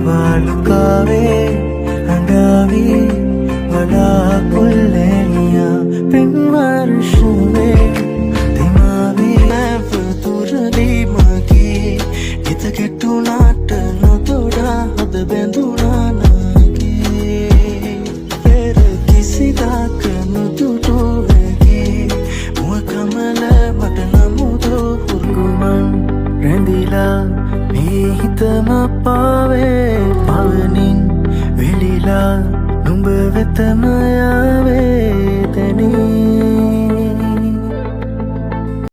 වාලුකාවේ හඬාවී වලාකුල්ලැලියා පෙම් වර්ෂවේ තෙමාවී නැව තුරලි මගේ හිත ගැටුණාට නොතොඩා හද බැඳුනා නාගේ. පෙර කිසිදාක නොදුටු වැගේ මුව කමල මට නමුදෝ හුරුමන් රැඳිලා මේ හිතම පාවේ පවනින් වෙලිලා නුඹ වෙතම.